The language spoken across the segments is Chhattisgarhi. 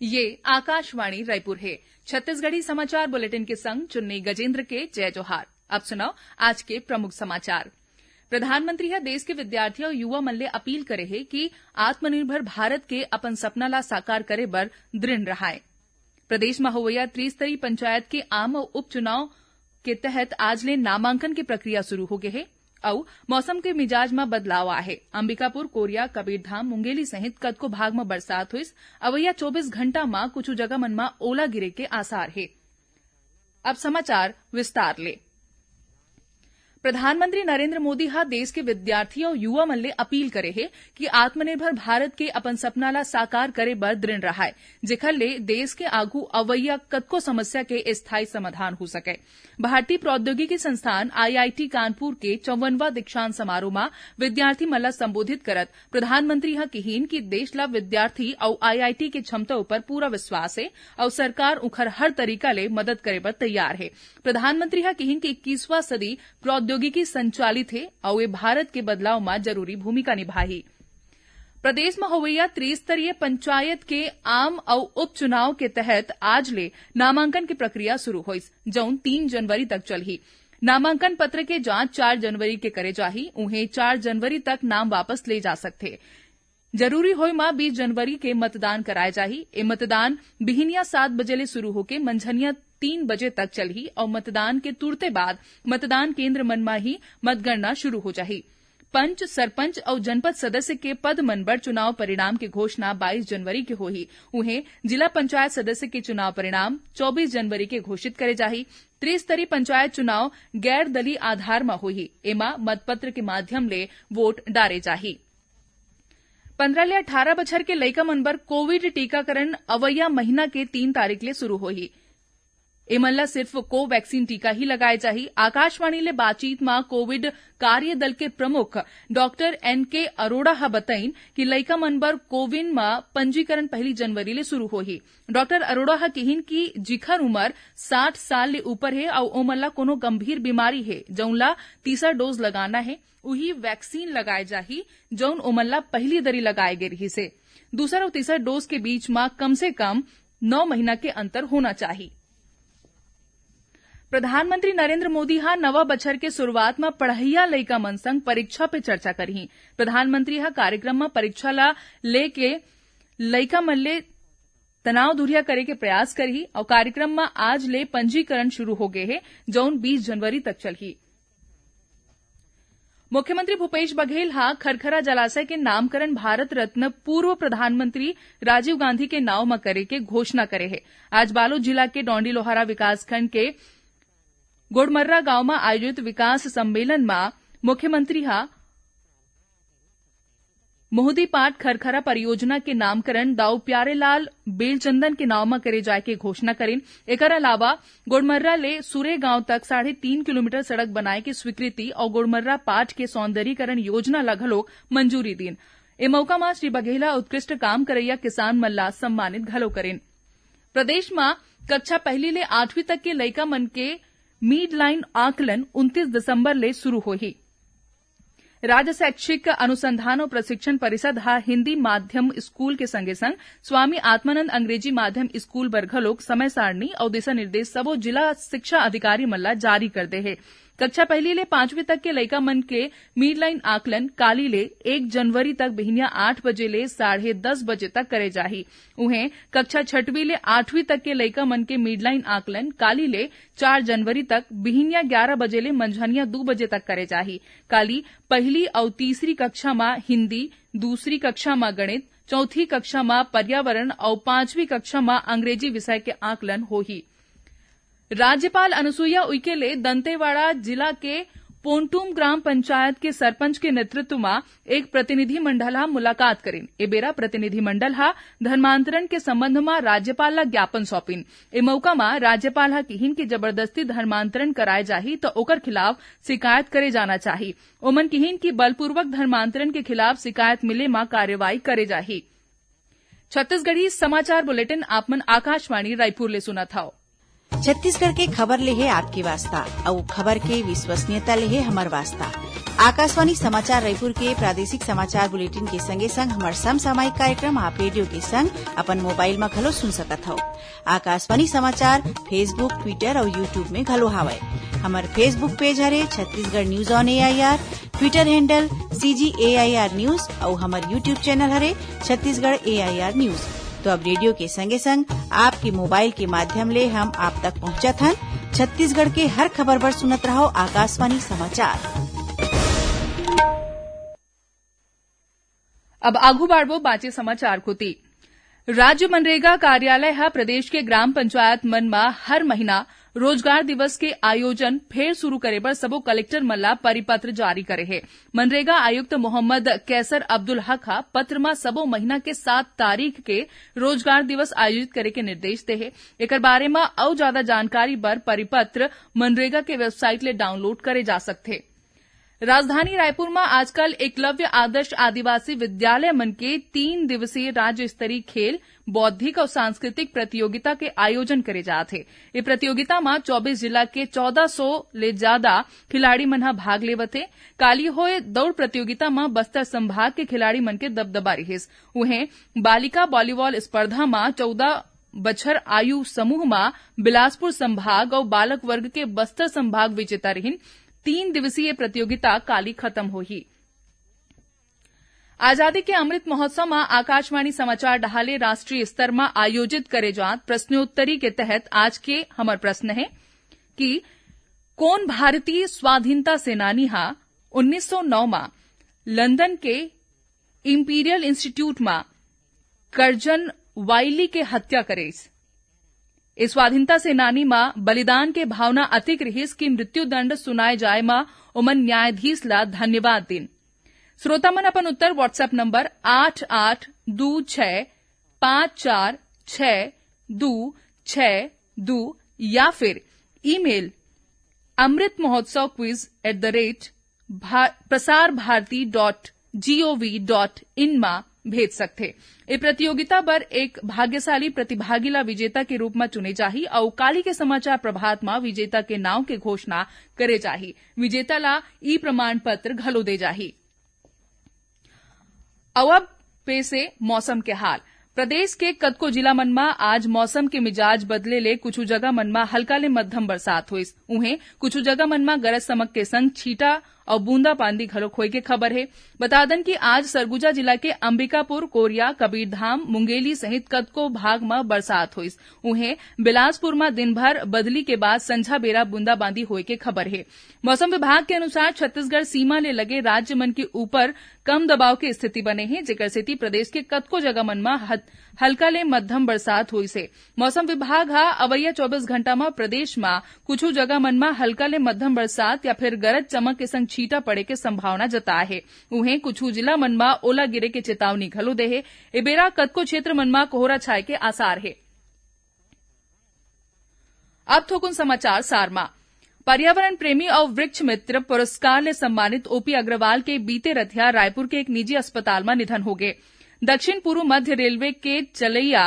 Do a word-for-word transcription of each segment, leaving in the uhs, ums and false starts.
ये आकाशवाणी रायपुर हे। छत्तीसगढ़ी समाचार बुलेटिन के संग चुन्नी गजेंद्र के जय जोहार। अब सुनव आज के प्रमुख समाचार। प्रधानमंत्री ह देश के विद्यार्थी अउ युवा मन ले अपील करे हे कि आत्मनिर्भर भारत के अपन सपना ला साकार करे बर दृढ़ रहाय। प्रदेश म होवइया त्रिस्तरीय पंचायत के आम अउ उपचुनाव के तहत आज ले नामांकन के प्रक्रिया शुरू हो गे हे। अउ मौसम के मिजाज म बदलाव आए हे। अंबिकापुर, कोरिया, कबीरधाम, मुंगेली सहित कतको भाग म बरसात होइस। अवइया चौबीस घंटा म कुछु जगह मन म ओला गिरे के आसार हे। अब समाचार विस्तार ले। प्रधानमंत्री नरेंद्र मोदी ह देश के विद्यार्थी अउ युवा मन ले अपील करे हे कि आत्मनिर्भर भारत के अपन सपना ला साकार करे बर दृढ़ रहाय, जेखर ले देश के आगू अवइया कतको समस्या के स्थायी समाधान हो सके। भारतीय प्रौद्योगिकी संस्थान, आईआईटी कानपुर के चौवनवां दीक्षांत समारोह म विद्यार्थी मन ला संबोधित करत प्रधानमंत्री ह किहीन कि देश ला विद्यार्थी अउ आईआईटी के क्षमता ऊपर पूरा विश्वास हे अउ सरकार उखर हर तरीका ले मदद करे बर तैयार हे। प्रधानमंत्री ह किहीन कि इक्कीसवां सदी प्रौद्योगिकी संचालित हे अउ ए भारत के बदलाव म जरूरी भूमिका निभाही। प्रदेश म होवइया त्रिस्तरीय पंचायत के आम अउ उपचुनाव के तहत आज ले नामांकन के प्रक्रिया शुरू होइस, जउन तीन जनवरी तक चलही। नामांकन पत्र के जांच चार जनवरी के करे जाही, उहें चार जनवरी तक नाम वापस ले जा सकथे। जरूरी होय म बीस जनवरी के मतदान कराए जाही। ए मतदान बिहिनिया सात बजे ले शुरू होके मंझनिया तीन बजे तक चलही अउ मतदान के तुरते बाद मतदान केंद्र मन म ही मतगणना शुरू हो जाही। पंच, सरपंच अउ जनपद सदस्य के पद मन बर चुनाव परिणाम के घोषणा बाईस जनवरी के होही। उहें, जिला पंचायत सदस्य के चुनाव परिणाम चौबीस जनवरी के घोषित करे जाही। त्रिस्तरीय पंचायत चुनाव गैर दलीय आधार म होही। एमा मतपत्र के माध्यम ले वोट डारे जाही। पंद्रह ले अठारह बछर के लइका मन बर कोविड टीकाकरण अवइया महीना के तीन तारीख ले शुरू होही। एमन ला सिर्फ कोवैक्सीन टीका ही लगाए जाही। आकाशवाणी ले बातचीत म कोविड कार्य दल के प्रमुख डॉक्टर एन के अरोड़ा ह बतइन कि लइका मन बर कोविन म पंजीकरण पहली जनवरी ले शुरू होही। डॉक्टर अरोड़ा ह किहिन कि जिखर उमर साठ साल ले ऊपर हे अउ ओमन ला कोनो गंभीर बीमारी हे, जउन ला तीसर डोज लगाना हे, उही वैक्सीन लगाए जाही, जउन ओमन ला पहली दरी लगाए गे रिहिस हे। दूसर अउ तीसर डोज के बीच म कम से कम नौ महीना के अंतर होना चाही। प्रधानमंत्री नरेंद्र मोदी ह नवा बछर के शुरुआत म पढ़इया लइका मन संग परीक्षा पे चर्चा करही। प्रधानमंत्री ह कार्यक्रम म परीक्षा ला लेके लइका मन ले तनाव दूरिहा करे के प्रयास करही अउ कार्यक्रम म आज ले पंजीकरण शुरू हो गे हे, जउन बीस जनवरी तक चलही। मुख्यमंत्री भूपेश बघेल ह खरखरा जलाशय के नामकरण भारत रत्न पूर्व प्रधानमंत्री राजीव गांधी के नाव म करे के घोषणा करे हे। आज बालोद जिला के डौंडीलोहारा विकासखंड के गोड़मर्रा गांव म आयोजित विकास सम्मेलन म मुख्यमंत्री ह मोहदीपाट खरखरा परियोजना के नामकरण दाऊ प्यारेलाल बेलचंदन के नाव म करे जाय के घोषणा करिन। एकर अलावा गोड़मर्रा ले सुरे गांव तक साढ़े तीन किलोमीटर सड़क बनाए के स्वीकृति अउ गोड़मर्रा पाट के सौंदर्यीकरण योजना ला घलोक मंजूरी दीन। ए मौका म श्री बघेल ह उत्कृष्ट काम करइया किसान मन ला सम्मानित घलो करिन। प्रदेश म कक्षा पहली ले आठवीं तक के लइका मन के मिड लाइन आकलन उनतीस दिसंबर ले शुरू होही। राज्य शैक्षिक अनुसंधान अउ प्रशिक्षण परिषद ह हिंदी माध्यम स्कूल के संगे संग स्वामी आत्मानंद अंग्रेजी माध्यम स्कूल बर घलोक समय सारणी अउ दिशा निर्देश सबो जिला शिक्षा अधिकारी मन ला जारी कर दे हे। कक्षा पहली ले पांचवीं तक के लइका मन के मिड लाइन आकलन काली ले एक जनवरी तक बिहनिया आठ बजे ले साढ़े दस बजे तक करे जाही। उहें, कक्षा छठवीं ले आठवीं तक के लइका मन के मिड लाइन आकलन काली ले चार जनवरी तक बिहनिया ग्यारह बजे ले मंझनिया दू बजे तक करे जाही। काली पहली अउ तीसरी कक्षा म हिंदी, दूसरी कक्षा म गणित, चौथी कक्षा म पर्यावरण अउ पांचवीं कक्षा म अंग्रेजी विषय के आकलन होही। राज्यपाल अनुसुईया उइके ले दंतेवाड़ा जिला के पोंटूम ग्राम पंचायत के सरपंच के नेतृत्व म एक प्रतिनिधि मंडल ह मुलाकात करिन। ए बेरा प्रतिनिधि मंडल ह धर्मांतरण के संबंध म राज्यपाल ला ज्ञापन सौंपिन। ए मउका म राज्यपाल ह किहिन कि जबरदस्ती धर्मांतरण कराए जाही, त ओकर खिलाफ शिकायत करे जाना चाही। ओमन किहिन कि बलपूर्वक धर्मांतरण के खिलाफ शिकायत मिले म कार्रवाई करे जाही। छत्तीसगढ़ी समाचार बुलेटिन आप मन आकाशवाणी रायपुर ले सुनत हव। छत्तीसगढ़ के खबर ले हे आपके वास्ता, अउ खबर के विश्वसनीयता ले हे हमर वास्ता। आकाशवाणी समाचार रायपुर के प्रादेशिक समाचार बुलेटिन के संगे संग हमर समसामयिक कार्यक्रम आप रेडियो के संग अपन मोबाइल म घलो सुन सकत हव। आकाशवाणी समाचार Facebook, Twitter अउ YouTube में घलो हावय। हमर Facebook पेज हरे Chhattisgarh news on AIR, Twitter handle CG AIR news अउ हमर YouTube चैनल हरे छत्तीसगढ़ एआईआर न्यूज। तो अब रेडियो के संगे संग आपके मोबाइल के माध्यम ले हम आप तक पहुंचत हन। छत्तीसगढ़ के हर खबर बर सुनत रहव आकाशवाणी समाचार। अब आगू बाढ़बो बांचे समाचार कोति। राज्य मनरेगा कार्यालय ह प्रदेश के ग्राम पंचायत मन म हर महीना रोजगार दिवस के आयोजन फेर शुरू करे बर सबो कलेक्टर मन ला परिपत्र जारी करे हे। मनरेगा आयुक्त मोहम्मद कैसर अब्दुल हक ह पत्र म सबो महीना के सात तारीख के रोजगार दिवस आयोजित करे के निर्देश दे हे। एकर बारे म अउ जादा जानकारी बर परिपत्र मनरेगा के वेबसाइट ले डाउनलोड करे जा सकथे। राजधानी रायपुर म आजकल एकलव्य आदर्श आदिवासी विद्यालय मन के तीन दिवसीय राज्य स्तरीय खेल, बौद्धिक अउ सांस्कृतिक प्रतियोगिता के आयोजन करे जात हे। ये प्रतियोगिता म चौबीस जिला के चौदह सौ ले जादा खिलाड़ी मन ह भाग लेवत हे। काली होए दौड़ प्रतियोगिता म बस्तर संभाग के खिलाड़ी मन के दबदबा रिहिस। उहें, बालिका वॉलीबॉल स्पर्धा म चौदह बछर आयु समूह म बिलासपुर संभाग अउ बालक वर्ग के बस्तर संभाग विजेता रिहिन। तीन दिवसीय प्रतियोगिता काली खत्म होही। आजादी के अमृत महोत्सव म आकाशवाणी समाचार डहाले राष्ट्रीय स्तर म आयोजित करे जात प्रश्नोत्तरी के तहत आज के हमर प्रश्न हे कि कोन भारतीय स्वाधीनता सेनानी ह उन्नीस सौ नौ म लंदन के इंपीरियल इंस्टीट्यूट म कर्जन वाइली के हत्या करेस? ए स्वाधीनता सेनानी म बलिदान के भावना अतिक रिहिस कि मृत्युदंड सुनाए जाए म ओमन न्यायाधीश ला धन्यवाद दिन। श्रोता मन अपन उत्तर WhatsApp नंबर आठ आठ दू छह पाँच चार छह दू छह दू या फिर email amrit mahotsav quiz at the rate Prasar Bharati dot gov dot in म भेज सकथे। ए प्रतियोगिता बर एक भाग्यशाली प्रतिभागी ला विजेता के रूप म चुने जाही अउ काली के समाचार प्रभात म विजेता के नांव के घोषणा करे जाही। विजेता ला ई प्रमाण पत्र घलो दे जाही। अउ अब पेश हे मौसम के हाल। प्रदेश के कतको जिला मन म आज मौसम के मिजाज बदले ले कुछु जगह मन म हल्का ले मध्यम बरसात होइस। उहें, कुछु जगह मन म गरज चमक के संग छींटा अउ बूंदाबांदी घलोक होए के खबर हे। बता दन कि आज सरगुजा जिला के अंबिकापुर, कोरिया, कबीरधाम, मुंगेली सहित कतको भाग म बरसात होइस। उहें, बिलासपुर म दिन भर बदली के बाद संझा बेरा बूंदाबांदी होए के खबर हे। मौसम विभाग के अनुसार छत्तीसगढ़ सीमा ले लगे राज्य मन के ऊपर कम दबाव के स्थिति बने हे, जेकर सेती प्रदेश के कतको जगह मन म हद-, हल्का ले मध्यम बरसात होइस हे। मौसम विभाग ह अवइया चौबीस घंटा म प्रदेश म कुछु जगह मन म हल्का ले मध्यम बरसात या फिर गरज चमक के संग छींटा पड़े के संभावना जताए हे। उहें, कुछु जिला मन म ओला गिरे के चेतावनी घलो दे हे। ए बेरा कतको क्षेत्र मन म कोहरा छाए के आसार हे। अब थोकुन समाचार सार म। पर्यावरण प्रेमी अउ वृक्ष मित्र पुरस्कार ले सम्मानित ओपी अग्रवाल के बीते रथिया रायपुर के एक निजी अस्पताल म निधन होगे। दक्षिण पूर्व मध्य रेलवे के चलइया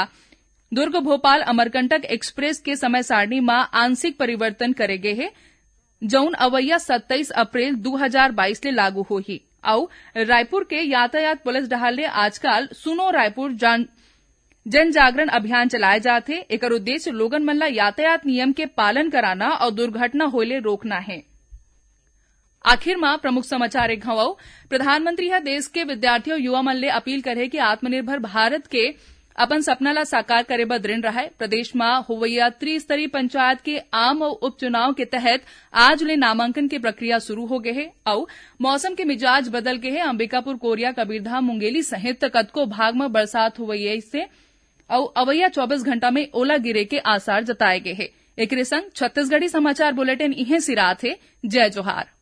दुर्ग भोपाल अमरकंटक एक्सप्रेस के समय सारणी म आंशिक परिवर्तन करे गे हे, जउन अवइया सत्ताईस अप्रैल दू हजार बाईस ले लागू होही। अउ रायपुर के यातायात पुलिस डहार ले आजकाल सुनो रायपुर जान-, जन जागरण अभियान चलाए जात हे। एकर उद्देश्य लोगन मन ल यातायात नियम के पालन कराना अउ दुर्घटना होए ले रोकना हे। आखिर म प्रमुख समाचार एक घंव अउ। प्रधानमंत्री ह देश के विद्यार्थी अउ युवा मन ले अपील करे हे कि आत्मनिर्भर भारत के अपन सपना ला साकार करे बर दृढ़ रहय। प्रदेश म होवइया त्रिस्तरीय पंचायत के आम अउ उपचुनाव के तहत आज ले नामांकन के प्रक्रिया शुरू हो गे हे अउ मौसम के मिजाज बदल गे हे। अंबिकापुर, कोरिया, कबीरधाम, मुंगेली सहित कतको भाग म बरसात होवइया से अउ अवइया चौबीस घंटा में ओला गिरे के आसार जताए गे हे। एकरे संग छत्तीसगढ़ी समाचार बुलेटिन इहें सिरात हे। जय जोहार।